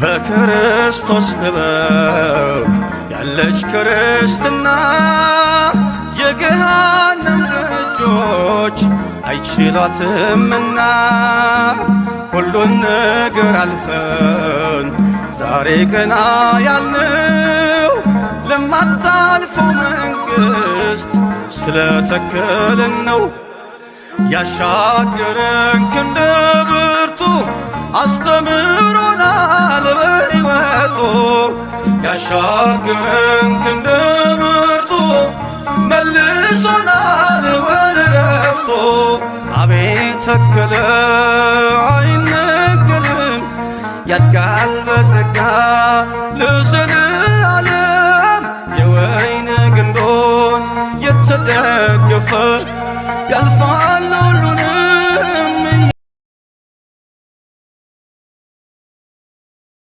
በክርስቶስ ጥበብ ያለች ክርስትና የገሃነም ደጆች አይችሏትምና ሁሉን ነገር አልፈን ዛሬ ቀና ያልነው ለማታልፈው መንግሥት ስለተከልን ነው። ያሻገረን ክንደ ብርቱ አስተምሮናል በሕይወቱ፣ ያሻገረን ክንደ ብርቱ መልሶናል ወደ ረፍቱ። አቤት ተከለ አይነቀልም፣ ያድጋል በጸጋ ለዘለዓለም፣ የወይን ግንዶን የተደገፈ ያልፋል።